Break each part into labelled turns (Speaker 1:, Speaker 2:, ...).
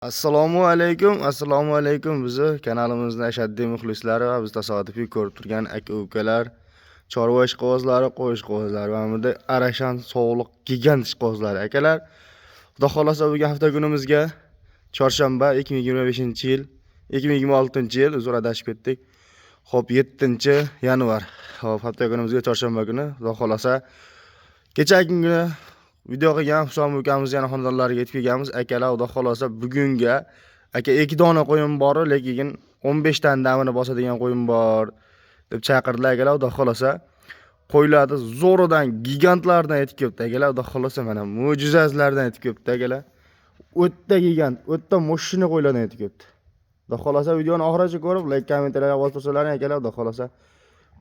Speaker 1: Assalomu alaykum, assalomu alaykum bizni kanalimizni ashaddiy muxlislari va biz tasodifiy ko'rib turgan aka-ukalar, chorva ishqibozlari, qo'y ishqibozlari va bunda Arashan sog'liq gigant ishqibozlari akalar. Xudo xolasa bugun hafta kunimizga chorshanba 2025-yil, 2026-yil, uzr, adashib ketdik. Xo'p, 7-yanvar. Xo'p, hafta kunimizga chorshanba kuni, Xudo xolasa kechagi kuni video qilgan Husom ukamiz yana xonadonlariga yetib kelganmiz. Akalar, Xudo xolasa bugunga aka ikki dona qo'yim bor, lekin 15 tan damini bosadigan qo'yim bor deb chaqirdilar akalar. Xudo xolasa qo'ylarni zo'ridan, gigantlardan yetib kelibdi akalar. Xudo xolasa mana mo'jizazlardan yetib kelibdi akalar. O'ta gigant, o'ta мощный qo'ylardan yetib kelibdi. Xudo xolasa videoni oxirigacha ko'rib, like, kommentariyalar yozib tursalaring akalar, Xudo xolasa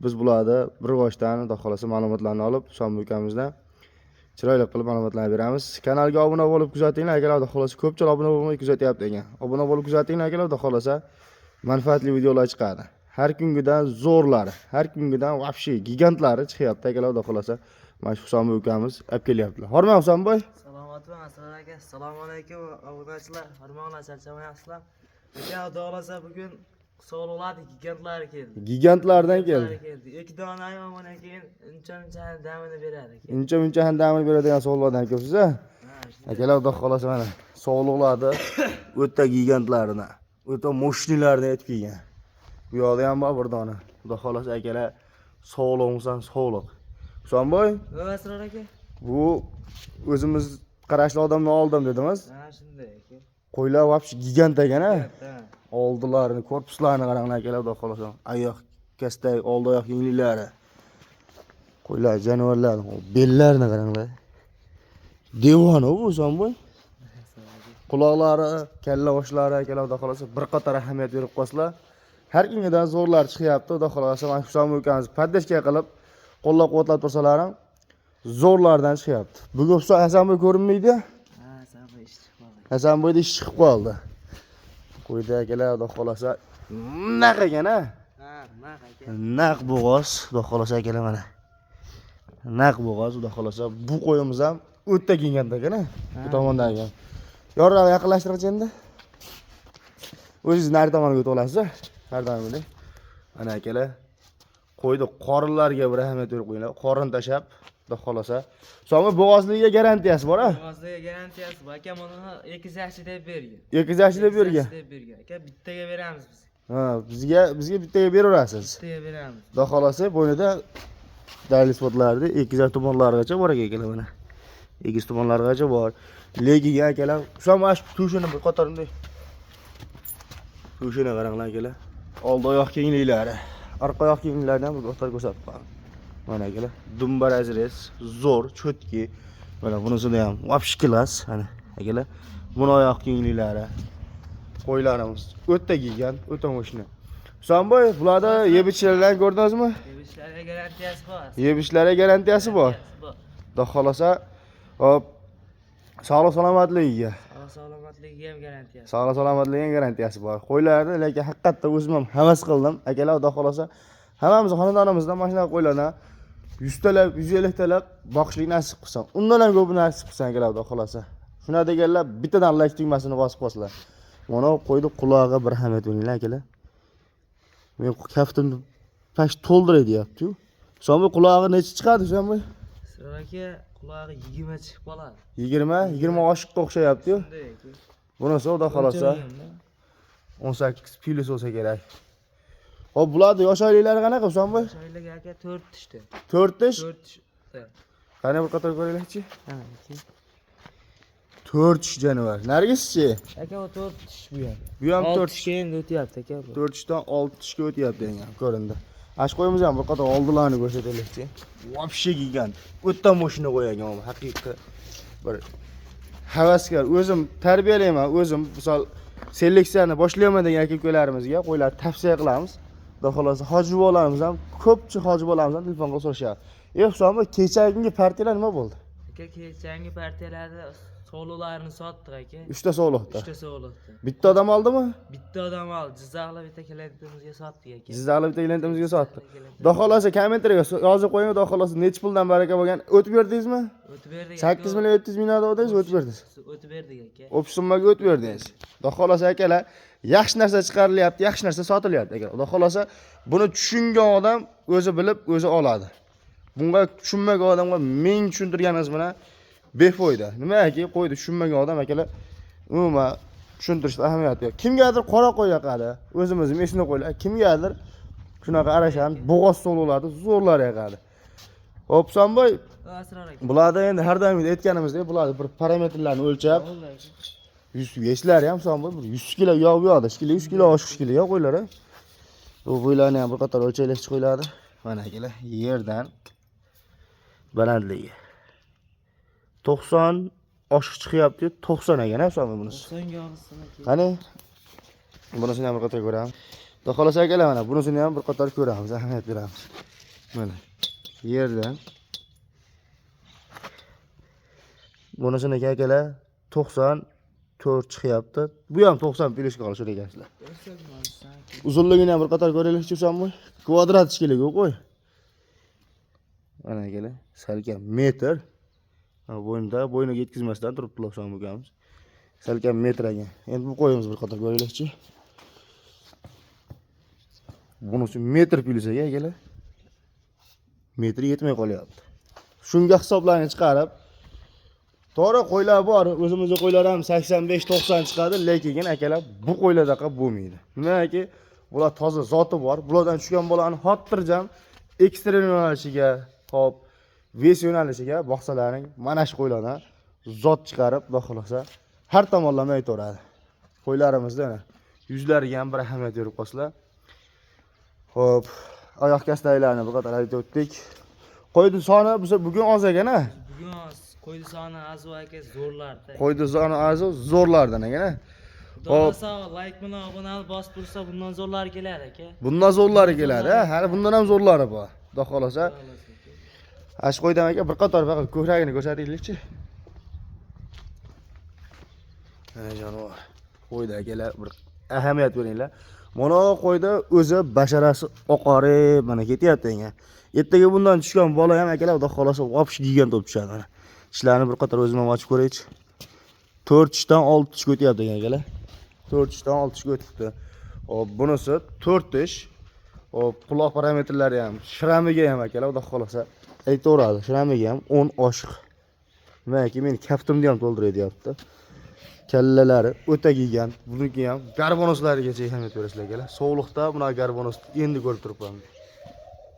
Speaker 1: biz bularni bir boshdan, Xudo xolasa, ma'lumotlarni olib Husom ukamizdan chiroyli qilib ma'lumotlarni beramiz. Kanalga obuna bo'lib kuzatinglar akalar, Xudo xolasa ko'pchilik obuna bo'lmay kuzatyapti ekan. Obuna bo'lib kuzatinglar akalar, Xudo xolasa manfaatli videolar chiqadi. Har kungidan zo'rlari, har kungidan вообще gigantlari chiqyapti akalar, Xudo xolasa. Mana shu Husom ukamiz olib kelyaptilar. Horma, Husomboy.
Speaker 2: Salomatmi, Asror aka? Assalomu alaykum, obunachilar. Hormanglar, charchamayapsizlar. Aka, Xudo xohlasa bugun sog'liqlarni gigantlari keldi.
Speaker 1: Gigantlardan keldi.
Speaker 2: Gigantlari keldi. Ikki dona mana keyin uncha muncha damini beradi aka.
Speaker 1: Uncha muncha ham damini beradigan sog'liqlardan ko'psiz a?
Speaker 2: Ha, shunday.
Speaker 1: Akalar, Xudo xolasa mana sog'liqlarni o'ta gigantlarini, o'ta мощный larini yetib kelgan. Bu yoqda ham bor bir dona. Xudo xolasa akalar, sog'liqmisan, sog'liq. Husomboy,
Speaker 2: Va Asror aka?
Speaker 1: bu o'zimiz qarashli odamni oldim dedimiz.
Speaker 2: Ha, shunday aka.
Speaker 1: Qo'ylar вообще gigant ekan a.
Speaker 2: Ha.
Speaker 1: Oldilarini, korpuslarini qaranglar akalar, Xudo xolasa. Oyoq kastak, oldi oyoq kengliklari. Qo'ylar, jonivorlar, bellarini qaranglar. Devona bu, Husomboy. Quloqlari, kalla boshlari akalar, Xudo xolasa bir qator ahamiyat berib qo'ysalar, har kungidan zo'rlar chiqyapti. Xudo xolasa mana Husom ukamiz поддержка qilib, qo'llab-quvvatlab tursalar ham zo'rlardan chiqyapti. Bugun Husom Hasanboy ko'rinmaydi.
Speaker 2: Ha, sen bu ish chiqib qoldi.
Speaker 1: Hasanboyda ish chiqib qoldi. Qo'ydi akalar, Xudo xolasa naq ekan a.
Speaker 2: Ha, naq aka.
Speaker 1: Naq bo'g'oz, Xudo xolasa akalar mana. Naq bo'g'oz, Xudo xolasa bu qo'yimiz ham o'ta gigant ekan a. Bu tomondagi. Yorroq yaqinlashtirg'ich endi. O'zingiz nari tomonga o'tib olasiz, nari tomonga. Mana akalar, qo'ydi qorinlariga bir ahamiyat berib qo'yinglar. Qorin tashab, Xudo xolasa. So'nggi bo'g'ozligiga garantiyasi bor a.
Speaker 2: Bo'g'ozligiga garantiyasi bor. Aka, buni 2 yaxshi deb bergan.
Speaker 1: 2 yaxshi deb bergan.
Speaker 2: Yaxshi deb bergan. Aka, bittaga beramiz biz.
Speaker 1: Ha, bizga bittaga beraverasiz.
Speaker 2: Bittaga beramiz.
Speaker 1: Xudo xolasa bo'ynida dalil isbotlarida egizak tumonlargacha bor ekan akalar mana. Egiz tumonlargacha bor. Lekin akalar, shu mana shu to'shini bir qator bunday. To'shini qaranglar akalar. Oldi oyoq kengliklari, orqa oyoq kengliklarini ham bir qator ko'rsatib qo'yaman. Mana akalar, dumba разрез, zo'r, чётки. Mana bunisida ham вообще класс. Mana akalar, buni oyoq kengliklari. Qo'ylarimiz o'ta gigant, o'ta мощный. Husonboy, bularda yeb ichishlarni ko'rdingizmi?
Speaker 2: Yeb garantiyasi bor.
Speaker 1: Yeb ichishlariga garantiyasi bor.
Speaker 2: Garantiyasi bor.
Speaker 1: Xudo xolasa, hop, sog'lik salomatligiga.
Speaker 2: Sog'lik salomatligiga ham garantiyasi.
Speaker 1: Sog'lik salomatligiga garantiyasi bor. Qo'ylarni lekin haqiqatda o'zim ham havas qildim. Akalar, Xudo xolasa hammamiz xonadonimizda mana shunaqa qo'ylardan 100 talab, 150 talab boqishlik nasib qilsin. Undan ham ko'p nasib qilsin akalar, Xudo xolasa. Shuna deganlar bittadan like tugmasini bosib qo'ysalar. Mana qo'ydi qulog'iga bir ahamiyat beringlar akalar. Men kaftimni pash to'ldiray deyapti-yu. Husanboy, qulog'i necha chiqadi, Husanboy?
Speaker 2: Asror aka, qulog'i 20 chiqib qoladi.
Speaker 1: 20, 20 oshiqqa o'xshayapti-yu.
Speaker 2: Shunday aka.
Speaker 1: Bunisi Xudo xolasa
Speaker 2: O'lchamayman-da.
Speaker 1: 18 plyus bo'lsa kerak. Xo'p, bularni yosh oyliklari qanaqa, Husanboy?
Speaker 2: Oylik aka 4 tishdi.
Speaker 1: 4 tish.
Speaker 2: 4 tish.
Speaker 1: Qani bir qator ko'raylikchi.
Speaker 2: Ha, aka.
Speaker 1: 4 tish jonivor. Nargischi?
Speaker 2: Aka, u 4 tish bu ham.
Speaker 1: Bu ham
Speaker 2: 6
Speaker 1: 4 tish.
Speaker 2: Tishga endi o'tyapti aka bu.
Speaker 1: 4 tishdan 6 tishga o'tyapti ekan, ko'rindi. Ash qo'yimiz ham bir qator oldilarini ko'rsataylikchi. Вообще gigant. O'ta мощный qo'ygan u haqiqiy bir havaskor. O'zim tarbiyalayman, o'zim misol seleksiyani boshlayman degan aka ukalarimizga qo'ylarni tavsiya qilamiz. Xudo xolasa hoji bobolarimiz ham, ko'pchilik hoji bobolarimiz ham telefon qilib so'rashyapti. E, Husanboy, kechagi partiyalar nima bo'ldi?
Speaker 2: Aka, kechangi partiyalarda Sog'liqlarini sotdik aka.
Speaker 1: 3 ta sog'liqda.
Speaker 2: 3 ta sog'liqda.
Speaker 1: Bitta odam oldimi?
Speaker 2: Bitta odam oldi. Jizzaxli bitta klientimizga sotdik aka.
Speaker 1: Jizzaxli bitta klientimizga sotdi. Xudo xohlasa kommentariyga yozib qo'ying, xudo xohlasa necha puldan baraka bo'lgan. O'tib berdingizmi?
Speaker 2: O'tib berdik.
Speaker 1: 8 million 700 ming odingiz o'tib berdingiz.
Speaker 2: O'tib berdik aka.
Speaker 1: Общий summaga o'tib berdingiz. Xudo xohlasa akalar, yaxshi narsa chiqarilyapti, yaxshi narsa sotilyapti akalar. Xudo xohlasa buni tushungan odam o'zi bilib, o'zi oladi. Bunga tushunmagan odamga ming tushuntirganingiz bilan befoyda. Nimaki qo'ydi tushunmagan odam akalar, umuman tushuntirishda ahamiyati yo'q. Kimgadir qora qo'y yoqadi, o'zimizni mesni qo'ylar. Kimgadir shunaqa arashan bo'g'oz so'luqlarni zo'rlar yoqadi. Hop, Husanboy,
Speaker 2: Asror aka.
Speaker 1: bularda endi har doim aytganimizdek, bularda bir parametrlarni o'lchab
Speaker 2: Bo'ldi aka.
Speaker 1: 100 yeshlari ham Husanboy bir 100 kilo yo'q bu yoqda, 2 kilo 3 kilo oshiq kilo yo'q qo'ylar. A. Bu bo'ylarni ham bir qator o'lchaylashchi qo'yiladi. Mana akalar, yerdan balandligi 90 oshiq chiqyapti, 90 ekan, ha, Husanboy bunisi.
Speaker 2: 90 ga olsin aka.
Speaker 1: Qani? Bunisini ham bir qator ko'ramiz. Xudo xohlasa akalar, mana bunisini ham bir qator ko'ramiz, ahamiyat beramiz. Mana yerdan bunisini akalar 94 chiqyapti. Bu ham 90 plyusga olishar ekansizlar.
Speaker 2: 90 ga olsin aka.
Speaker 1: Uzunligini ham bir qator ko'raylikchi Husanboy. Kvadrat shekilli qo'y. Mana akalar, salkam metr. Ha, bo'yinda bo'yniga yetkazmasdan turibdi Husanboy ukamiz. Salkam metr ekan. Endi bu qo'yimiz bir qator ko'raylikchi. Bunisi metr plyus ekan akalar. Metr yetmay qolyapti. Shunga hisoblarni chiqarib, to'g'ri qo'ylar bor, o'zimizni qo'ylar ham 85-90 chiqadi, lekin akalar bu qo'ylardaqa bo'lmaydi. Nimaki, bular toza zoti bor. Bulardan tushgan bolani xotirjam ekstrem yo'nalishiga, hop, вес yo'nalishiga boqsalaring, mana shu qo'ylardan zot chiqarib, xudo xohlasa, har tomonlama aytaveradi. Qo'ylarimizda mana yuzlariga ham bir ahamiyat berib qolsalar. Xo'p, oyoq kastaklarni bir qator aytib o'tdik. Qo'yni soni biz bugun oz ekan, a?
Speaker 2: Bugun oz. Qo'ydi soni oz aka, zo'rlar.
Speaker 1: Qo'yni soni oz, zo'rlardan ekan, a?
Speaker 2: Xudo xohlasa like bilan obunani bosib tursa bundan zo'rlar keladi aka.
Speaker 1: Bundan zo'rlari keladi, ha? Hali bundan ham zo'rlari bor. Xudo xohlasa.
Speaker 2: Xudo xohlasa aka.
Speaker 1: Ana shu qo'ydan aka bir qator faqat ko'kragini ko'rsataylikchi. Mana jonivor. Qo'yda akalar bir ahamiyat beringlar. Mana qo'yda o'zi basharasi oqarib mana ketyapti ekan. Ertaga bundan tushgan bola ham akalar xudo xohlasa вообще gigant bo'lib tushadi mana. Tishlarni bir qator o'zim ham ochib ko'raychi. 4 tishdan 6 tishga o'tyapti ekan akalar. 4 tishdan 6 tishga o'tibdi. Hop, bunisi 4 tish. Hop, quloq parametrlari ham, shramiga ham akalar xudo xohlasa aytaveradi. Shramiga ham 10 oshiq. Nimaki meni kaftimni ham to'ldiradi deyapti. Kallalari o'ta gigant. Buniki ham garbonoslarigacha ahamiyat berasizlar akalar. Sovliqda bunaqa garbonos endi ko'rib turibman.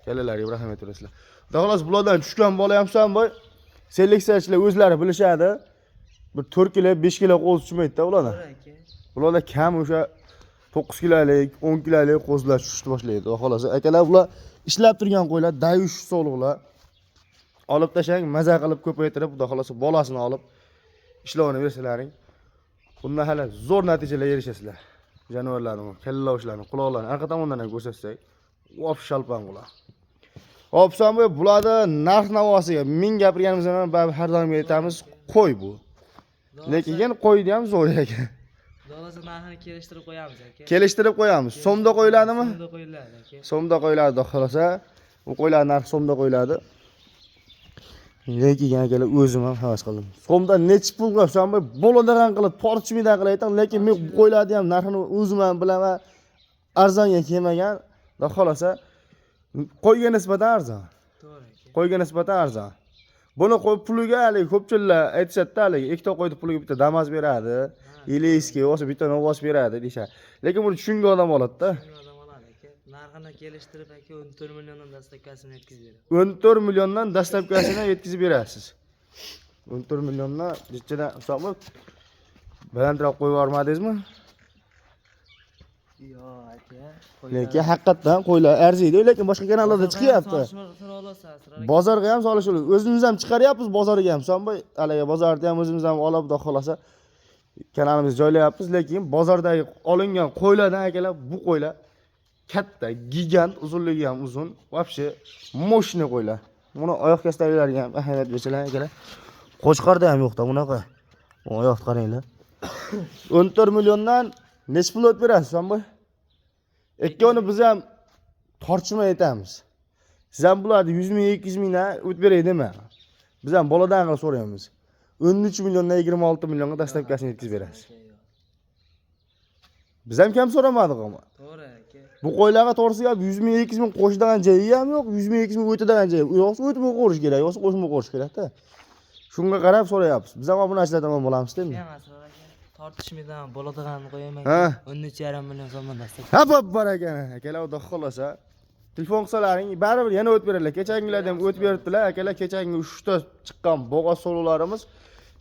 Speaker 1: Kallalariga bir ahamiyat berasizlar. Xudo xohlasa bulardan tushgan bola ham Husanboy seleksiyachilar o'zlari bilishadi. Bir 4 kilo, 5 kilo qo'z tushmaydi-da ulardan.
Speaker 2: To'g'ri aka.
Speaker 1: Bularda kam o'sha 9 kilolik, 10 kilolik qo'zilar tushishni boshlaydi. Xudo xohlasa akalar bular ishlab turgan qo'ylar, dayush sovliqlar. Olib tashlang, maza qilib ko'paytirib, xudo xohlasa bolasini olib ishlovini bersalaring, bundan hali zo'r natijalarga erishasizlar. Jonivorlarni, kallavushlarni, quloqlarni arqa tomondan ham ko'rsatsak, вообще shalpan quloq. Hop, Husanboy, bularda narx navosiga ming gapirganimizdan ham baribir har doim aytamiz, qo'y bu. Lekin yana qo'yni ham zo'r ekan.
Speaker 2: Xudo xohlasa narxini kelishtirib qo'yamiz aka.
Speaker 1: Kelishtirib qo'yamiz. So'mda qo'yiladimi?
Speaker 2: So'mda qo'yiladi aka.
Speaker 1: So'mda qo'yiladi, xudo xohlasa. Bu qo'ylar narxi so'mda qo'yiladi. Lekin akalar o'zim ham havas qildim. So'mda nechi pulga Husanboy bo'ladigan qilib, tortishmaydan qilib aytaman, lekin men bu qo'ylarni ham narxini o'zim ham bilaman. Arzonga kelmagan, xudo xohlasa qo'yga nisbatan arzon.
Speaker 2: To'g'ri aka.
Speaker 1: Qo'yga nisbatan arzon. Buni qo'y puliga haligi ko'pchiliklar aytishadi-da, haligi ikkita qo'yni puliga bitta Damas beradi, Илийский bo'lsa bitta Novvosh beradi deyishadi. Lekin buni tushungan odam oladi-da.
Speaker 2: Shunga odam oladi aka. Narxini kelishtirib aka 14 milliondan доставка sini yetkazib beradi.
Speaker 1: 14 milliondan доставка sini yetkazib berasiz. 14 milliondan nechadan hisobmi? Balandroq qo'yib yubormadingizmi?
Speaker 2: Yo'q aka.
Speaker 1: Lekin haqiqatdan qo'ylar arziydi, lekin boshqa kanallarda chiqyapti. Bozorga ham solish bo'ladi. O'zimiz ham chiqaryapmiz bozorga ham. Husanboy, haligi bozorda ham o'zimiz ham olib, xudo xohlasa kanalimizga joylayapmiz, lekin bozordagi olingan qo'ylardan akalar bu qo'ylar katta, gigant, uzunligi ham uzun, вообще мощный qo'ylar. Buni oyoq kastaklariga ham ahamiyat bersalar akalar. Qo'chqorda ham yo'qda bunaqa. Oyoq qaranglar. 14 milliondan nechi pul o'tib berasiz, Husanboy? Ikkovini biz ham tortishmay aytamiz. Siz ham bularni 100 ming, 200 mingdan o'tib beray dema. Biz ham boladan qilib so'raymiz. 13 milliondan 26 millionga доставка sini yetkazib berasiz.
Speaker 2: Aka, yo'q.
Speaker 1: Biz ham kam so'ramadik ammo.
Speaker 2: To'g'ri aka.
Speaker 1: Bu qo'ylarga to'g'risi gap 100 ming, 200 ming qo'shadigan joyi ham yo'q, 100 ming, 200 ming o'tadigan joyi. Yo'qsa o'tib qo'rish kerak, yo'qsa qo'shmay qo'rish kerak-da. Shunga qarab so'rayapmiz. Biz ham obunachilar tomon bo'lamiz endi.
Speaker 2: Emas aka. Tortishmaydan bo'ladiganini qo'yaman.
Speaker 1: Ha.
Speaker 2: 13,5 million so'mdan dastlab.
Speaker 1: Ha, bor ekan. Akalar, xudo xohlasa telefon qilsalaring baribir yana o'tib beradilar. Kechaginglarda ham o'tib beribdilar. Akalar, kechagi 3 ta chiqqan bo'g'oz so'rovlarimiz,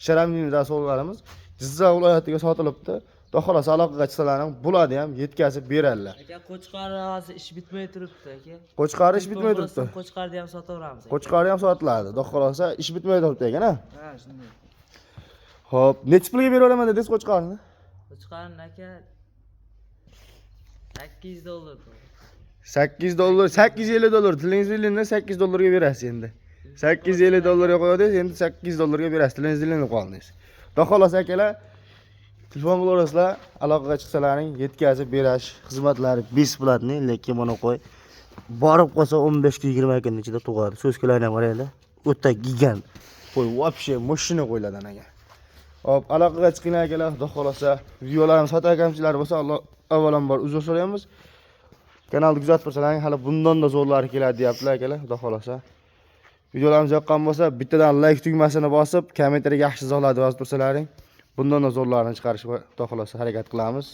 Speaker 1: Sharamnida so'rovlarimiz Jizzax viloyatiga sotilibdi. Xudo xohlasa aloqaga chiqsalaring bularni ham yetkazib beradilar.
Speaker 2: Aka, qo'chqor hozir ish bitmay turibdi aka.
Speaker 1: Qo'chqori ish bitmay turibdi.
Speaker 2: Qo'chqorni ham sotaveramiz aka.
Speaker 1: Qo'chqori ham sotiladi. Xudo xohlasa ish bitmay turibdi ekan, ha?
Speaker 2: Ha, shunday.
Speaker 1: Xo'p, nechi pulga beraveraman dedingiz qo'chqorni?
Speaker 2: Qo'chqorni aka 800 dollar.
Speaker 1: 8 dollar, 850 dollar. Tilingiz ilinda 8 dollarga berasiz endi. 850 dollarga qo'yadingiz, endi 8 dollarga berasiz. Tilingiz ilinib qoldingiz. Xudo xohlasa akalar, telefon qilaverasizlar, aloqaga chiqsalaring yetkazib berish xizmatlari бесплатный, lekin mana qo'y borib qolsa 15 kun 20 kun ichida tug'adi. So'zkalarni ham qaranglar, o'ta gigant. Qo'y, вообще мощный qo'ylardan aka. Hop, aloqaga chiqinglar akalar, xudo xohlasa videolarimiz xato kamchiliklar bo'lsa, Alloh avvalambor uzr so'raymiz. Kanalni kuzatib tursalaring, hali bundan da zo'rlari keladi deyaptilar akalar, xudo xohlasa. Videolarimiz yoqqan bo'lsa, bittadan like tugmasini bosib, kommentariyaga yaxshi izohlarni yozib tursalaring, bundan da zo'rlarini chiqarishga xudo xohlasa harakat qilamiz.